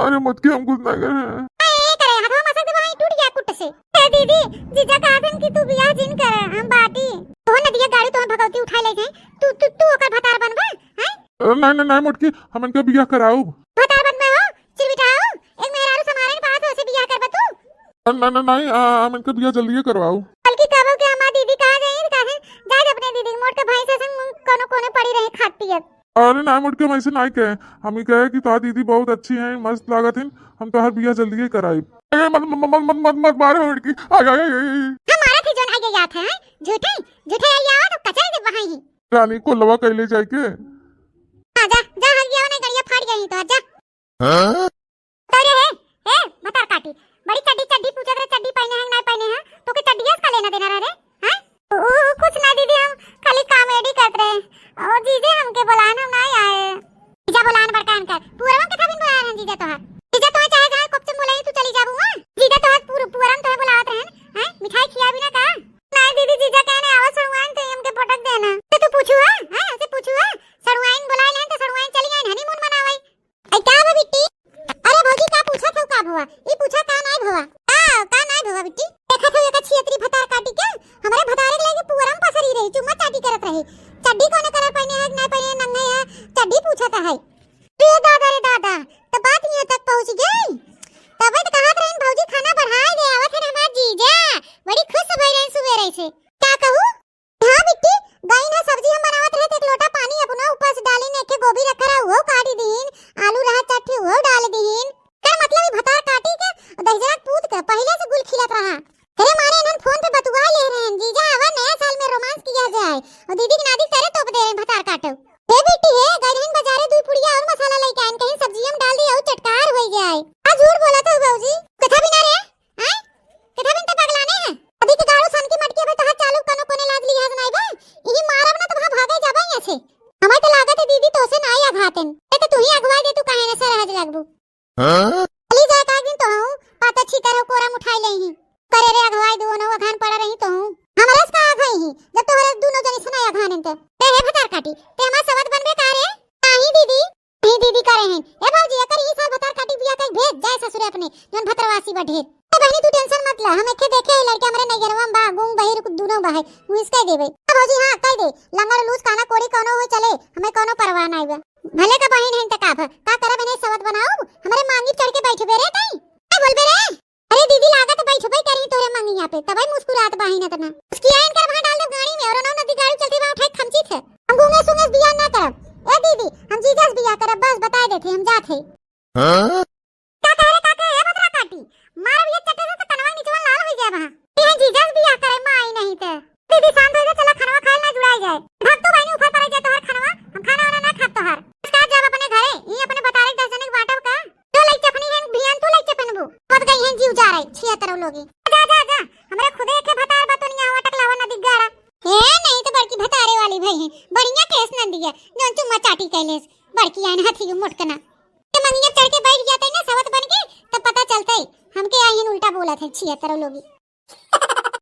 अरे मोटकी, हम कुछ ना करे। ए, ए, करे, हथवा मसक देबो, हाथ टूट गया कुट से। ए दीदी, जीजा कहत हन कि तू बियाह जिन कर, हम बाटी। तोहर नदिया गाड़ी तोहर भगवती उठाए ले जाए। तू, तू, तू ओकर भतार बनबा, हैं? अरे नहीं, नहीं, नहीं मोटकी, हम इनका बियाह कराऊ। भतार बनबा हो, चिरबिटाऊ, एक मेहरारू समारे के पास ओसे बियाह करबा तू? अरे नहीं, नहीं, नहीं, आ, हम इनका बियाह जल्दी ही करवाऊ। बल्कि कहबो कि हमार दीदी कहाँ जाई, काहे जाए अपने दीदी के मोट के भाई से संग कोनो कोने पड़ी रही खात पियत। अरे ना मोटकी, हम ऐसे नाई कहे, हम ही कहे कि तोहार दीदी बहुत अच्छी हैं, मस्त लागत हैं, हम तोहार बियाह जल्दी ही कराई। ए, मत, मत, मत, मत, मत, मत मारे मोटकी। आय, आय, आय, आय। हमारा थे जोन आगे याद है, हैं? झूठे, झूठे आई आवा तो कचर दे वहाँ ही। रानी को लवा कैले जाए के। हाँ, जा, जा, हल्दी आवा नहीं, गड़िया फाड़ गई तो, जा। हाँ? तोरे है, ए, भतार काटी। बड़ी चड्डी, चड्डी पूछत रहे, चड्डी पहने हैं, नहीं पहने हैं? तो के चड्डिया से का लेना देना रहे रे? हैं? उ, उ, कुछ ना दीदी, हम खाली comedy करत रहे। ओ जीजे हमके बुलान, हम ना आए। जीजा बुलान बड़का इनकर। पुअरवा के था बिन बुलाए रहन जीजा तोहार। जीजा तोहार चाहे जहाँ कोपचन बुलाई, तू चली जाबू वहाँ। जीजा तोहार पुर-, पुअरन तोहे बुलावत रहन। हैं? मिठाई खिया बिना का? नहीं दीदी, जीजा कहने आवा सड़ुआइन तो हमके पटक देना। तो तू पूछू है? हैं? उसे पूछू है? सड़ुआइन बुलाए लेन तो सड़ुआइन चली गई honeymoon मनावे। ऐ का बा बिट्टी? अरे भौजी, का पूछत हऊ, का भवा? ई पूछा का नाई भवा? का, का नाई भवा बिट्टी? देखत हऊ एका छियतरी भतार काटी के? हमरे भतारे के लगे पुअरम पसरी रही, चुम्मा चाटी करत रही। चड्डी कौने कलर पहने है, नाई पहने, नंगे है, चड्डी पूछत है। रे दादा, रे दादा, त बात यहाँ तक पहुँच गई। तबे त कहत रहन भौजी खाना बढ़ाए दे, आवत है हमार जीजा। बड़ी खुश भई रहन सुबेरे से। का कहू? हाँ बिट्टी, गई ना सब्जी हम बनावत रहे, तो एक लोटा पानी अपना ऊपर से डाली ने, के गोभी रखा रहा, वो काटी दीन, आलू रहा चट्ठी, वो डाल दीन। कर मतलब ई भतार काटी के, दहिजरा पूत के, पहले से गुल खिलत रहा। तेरे मारे इन्हन फोन पे बतुआ ले रहे हैं, जीजा आवा नया साल में romance किया जाए। और दीदी के नादी तेरे तोप दे रहे हैं, भतार काटो। हे बिट्टी हे, गई रहीन बाजारे दुई पुड़िया और मसाला लेके आइन, कहीं सब्जी हम डाल दी और चटकार हो जाए। आ झूठ बोला था बाबूजी, कथा भी ना रे। आय? केथा बिन ते पगलाने है? अभी के गाड़ू सन की मटकी अबे तोहार चालू कनो कोने लाज लिहाज नाई बा। इही मारब ना तो वहाँ भागे जाबा यहाँ से। हमें तो लागत है दीदी तोसे नाई अघातेन। ए तो तू ही अगवा दे, तू काहे ने से रह लगबू। हाँ? चली जाए का दिन तो हूँ, पाता छीतर हो कोरम उठाई ले ही। करे रे अगवाई दो नो अघान पड़ा रही तो हूँ। हमारे से का अघाई ही, जब तोहरे दोनों जनी से नाई अघानेन ते। ते हे भतार काटी, ते हमार सवत बनबे का रे? नाही दीदी, ही दीदी करे हैं। ए भौजी, एकर ई साल भतार काटी बियाह कइके भेज जाए ससुरे अपने, जौन भतरवासी बा ढेर। ए बहिनी, तू tension मत ला, हम एके देखे ही लड़के हमरे नैहरवा में बा, गूंग बहिर दुनो बा है, उ इसके देबे। ए भौजी, हाँ, कह दे, लंगड़ लूस काना कोड़ी कौनो हो चले, हमें कौनो परवाह नाई बा। भले का बहिन है त का भ-, का करब इन्हें सवत बनाऊ, हमरे मांगी चढ़ के बैठबे रे तई, का बोलबे रे? अरे दीदी, लागत बैठबे करी तोरे मंगिया पे, तबे मुस्कुरात बाहिन एतना। उसकी आइन कर वहाँ डाल दो गाड़ी में, और उन्होंने नदी गाड़ी चलते वहाँ उठाए खमची थे। हम गूंगे सूंगे से बियाह ना करब। ए दीदी, हम जीजा से बियाह करब, बस बताए देते, हम जात है। हाँ? का कहे रे, का कहे, ए भतरा काटी? मारब ये चट्टे से तो कनवा निचवा लाल हो जाए वहाँ। ये जीजा से बियाह करे, माई नहीं ते। दीदी शांत हो जा, चला खनवा खाए ना जुड़ाई जाए। भाग तो बहिनी, ऊपर पड़े जाए तोहर खनवा, हम खाना वाना ना खाब तोहर। इसका जब अपने घरे, ई अपने बतारे दस जने के बांटब का? जो लइके अपनी हैं, भियान तू लइके पहनबू। बहुत गई हैं जीव जा रही, छिया तरह लोगी। जा, जा, जा, हमरे खुदे एके भतार बा तो नहीं आवा टकलावा ना दिग्गारा। हे, नहीं तो बड़की भतारे वाली भई है, बढ़िया केस नंदिया, जौन चुम्मा चाटी कैलेस, बड़की आइन हाथी के मोटकना। ये मंगिया चढ़ के बैठ जाते ना सवत बन के, तब पता चलते, हमके आइन उल्टा बोलत है, छिया तरह लोगी।